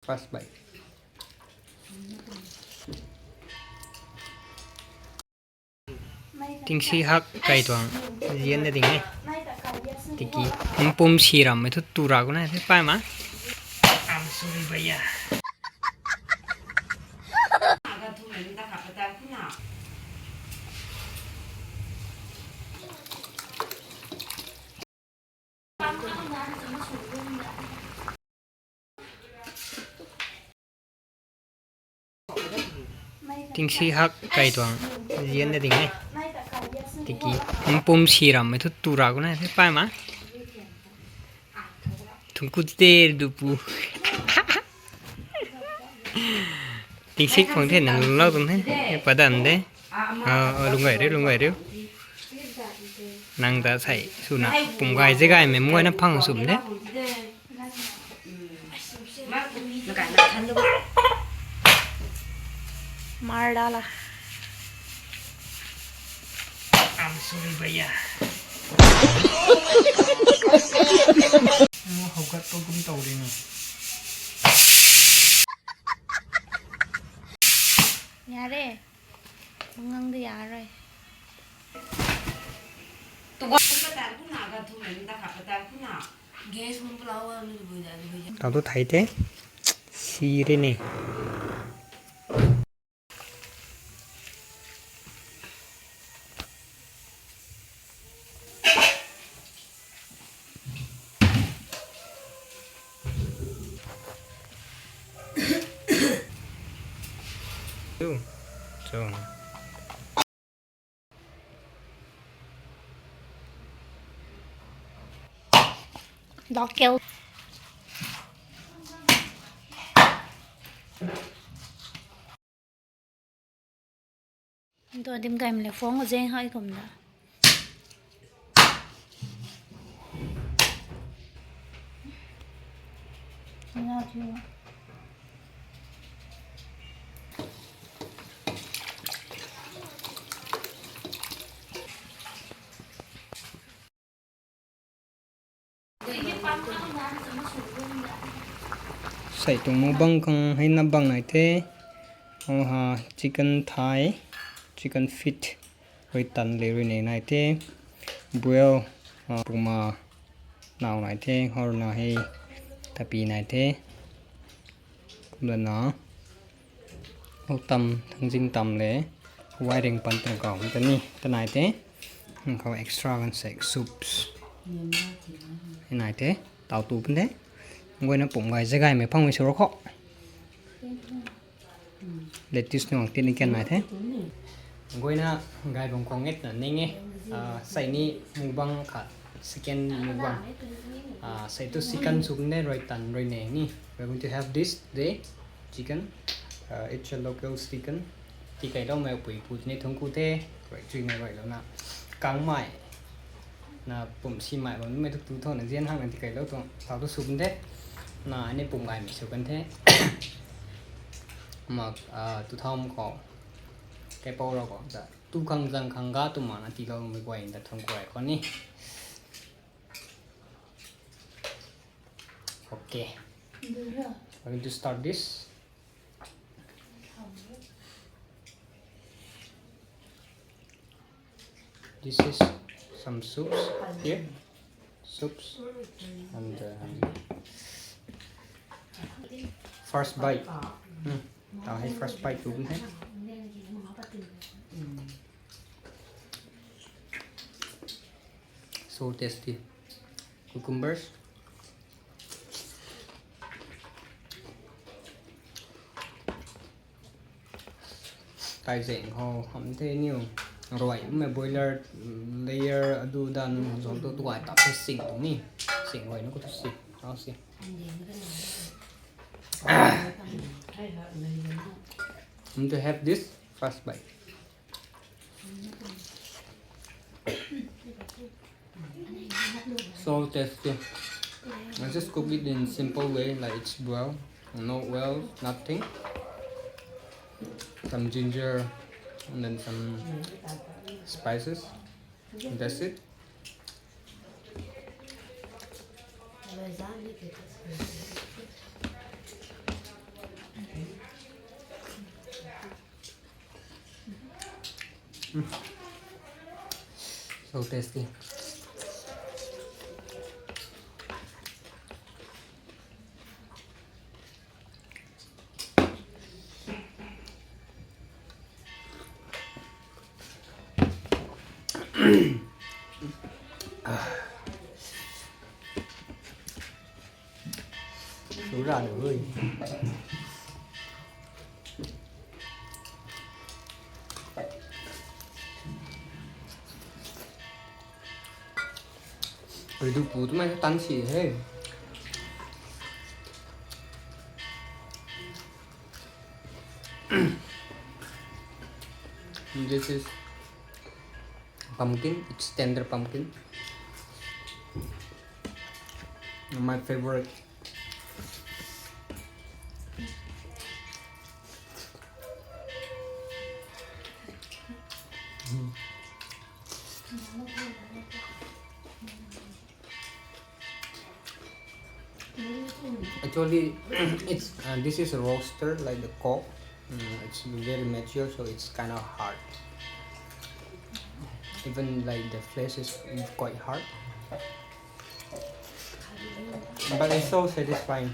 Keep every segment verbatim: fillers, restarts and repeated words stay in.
First bite. Tingsi hak kai tuang zian na ding e. Tiki mpum si ram mei thu tu ra gu na the pai ma. I'm sorry, bhaiya. Tingsi hak kai tuang zian na ding e. Tiki mpum si ram mei thu tu ra gu na the pai ma. Thungku te du pu. Tingsi khwang the nang lou tuang the. Padan de. Ah, ah, lunggai riu, lunggai riu. Nang ta sei swna pum gay ze gay mei mui na phang sum de. Mar dala. I'm sorry, bhaiya. Mo haugat pa gum tau ri na. Yare. Mangang de yare. Tau tu thei the. Si re ne. Local. Tuang dim gay mei le phone zeng hai kum da. Sei tuang mukbang khang hei na bang nai the. Oha, chicken thigh, chicken feet, rui tan le rui nei nai the. Boil, ah, puma nau nai the. Hor na hei tapi nai the. Kumlana, hou tam, thangzing tam le, wai ring pan tang kau ta ni, ta nai the. Khou extra kan sek soups. Nai the, tau tu pun the. Ngoi na pum gay ze gay mei phang mei suro kho. Lettuce nuang tin ni kan nai the. Ngoi na gay bang khong nget na ning e. Ah, sei ni mukbang khat, second mukbang. Ah, sei tu chicken soup ne rui tan rui nei ni. We're going to have this today. Chicken. Uh, it's a local chicken. Ti kai lou mei pui pu ni thungku the. Rui chui nei rui lou na. Kang mai. Na pum si mai bam mei tu tu thou na zian hang na ti kai lou tuang. Tau tu soup the. Na ani pum gay mei soup kan the. Mak, ah, tu thau khou. Kai pau rau khou. Da. Tu khang zang khang ga tu ma na ti lou mei guay da thungku ai khou ni. Okay. I'm going to start this. This is some soups here. Soups. And, uh, first bite. Hmm. Tau hei first bite tu bun the. So tasty. Cucumbers. Kai zeng ho ham the niu. Rui, mei boiler, mm, layer, adu dan, zong tu tuai tap the sing tu ni. Sing rui na ko tu sing. How sing? I'm to have this first bite. So tasty. I just cook it in simple way, like it's boil, no oil, nothing. Some ginger and then some spices. That's it. So tasty. Sura de ui. Ui, du pu tu mai tan si he. This is pumpkin, it's tender pumpkin. My favorite. Actually, it's, uh, this is a roaster, like the cock. Mm, it's very mature, so it's kind of hard. Even like the flesh is quite hard, but it's so satisfying.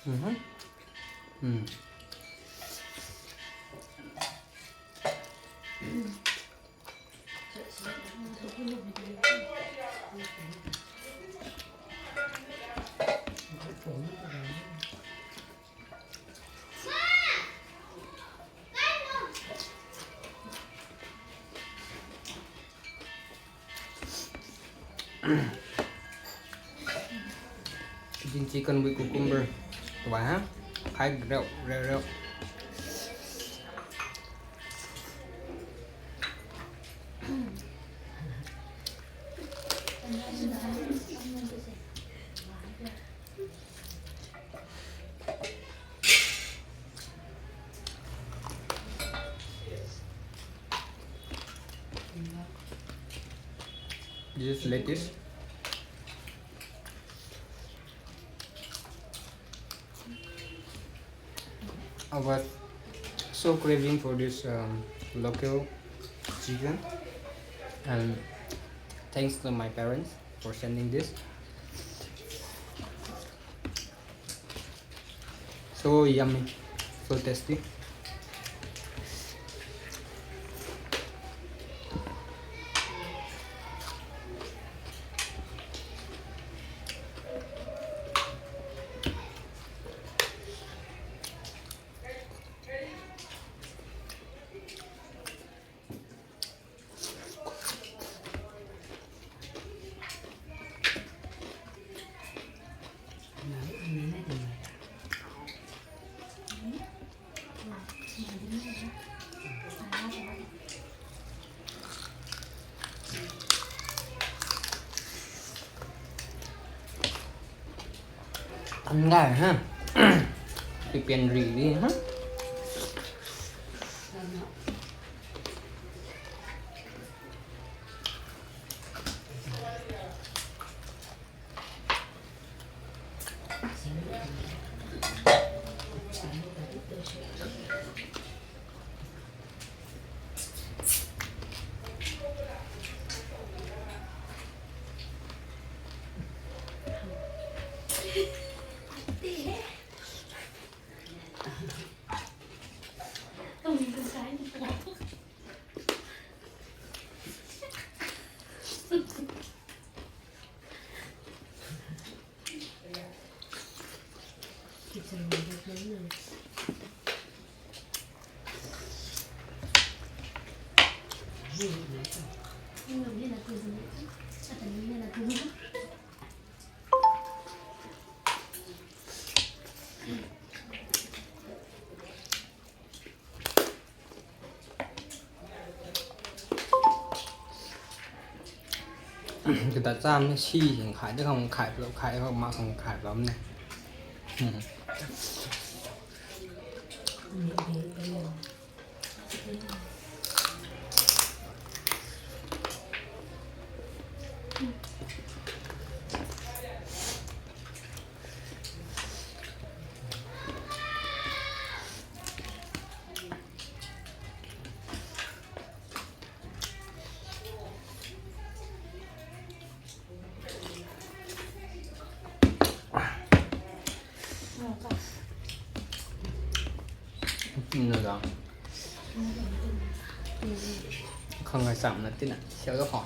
Mm-hmm. Mm. Jin chicken with cucumber. Tua ha? Khai rau, rau, rau. This is lettuce. I was so craving for this, um, local chicken, and thanks to my parents for sending this. So yummy, so tasty. Tan gay ha. Pipian ri di ha. Kata cham ni si hing khai de khang khai plo khai khang ma khang khai plo ne. Nada. Khang ngai cham na tina siau da khou.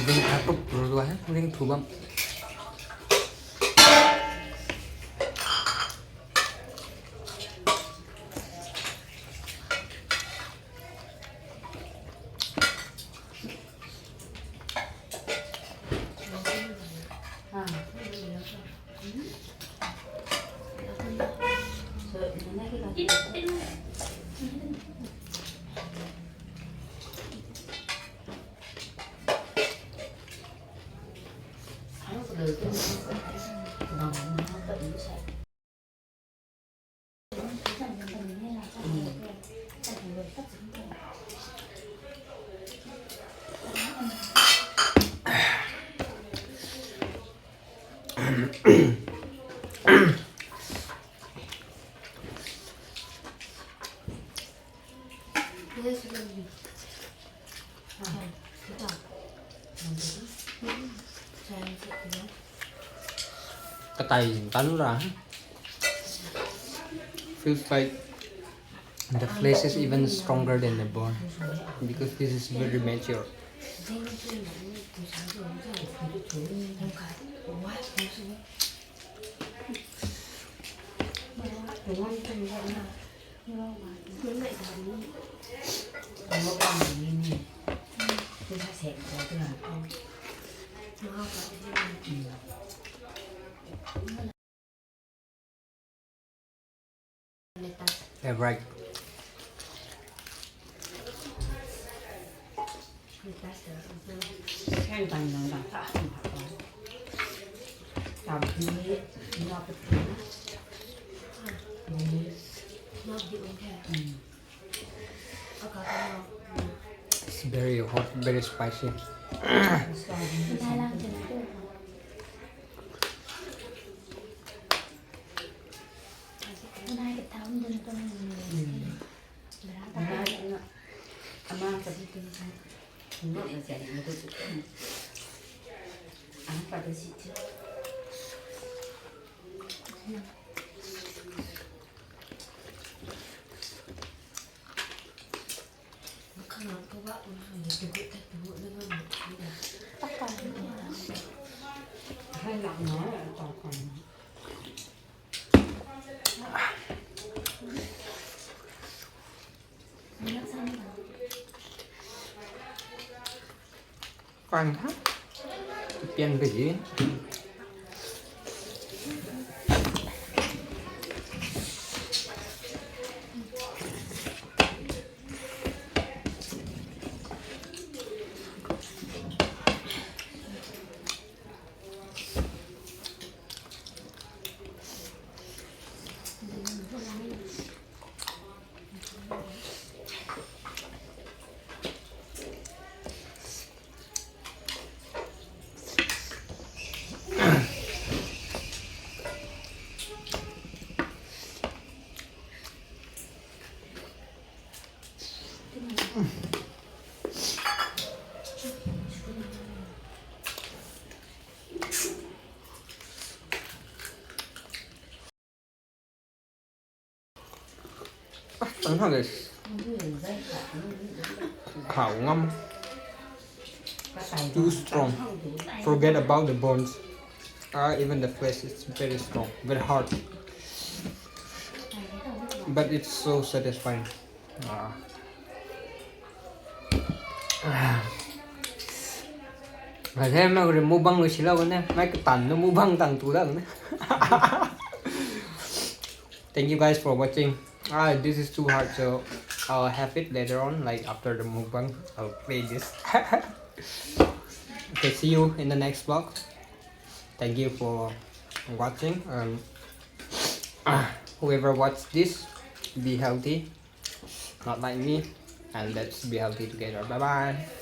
Ring thak rup rua hai, ring thu bam. Katai tan ra. Feels like the flesh is even stronger than the bone because this is very mature. Yeah, right. It's very hot, very spicy. Kan ha? Pian ka ji. Tang ha guys. Khau ngam. Too strong. Forget about the bones. Uh, even the flesh is very strong, very hard. But it's so satisfying. Ah. Ai the, mei rui mukbang lui silou ne, mei katan nu mukbang tang tu da ne. Thank you guys for watching. Ah, this is too hard, so I'll have it later on, like after the mukbang, I'll play this. Okay, see you in the next vlog. Thank you for watching. Um, whoever watch this, be healthy, not like me, and let's be healthy together. Bye bye.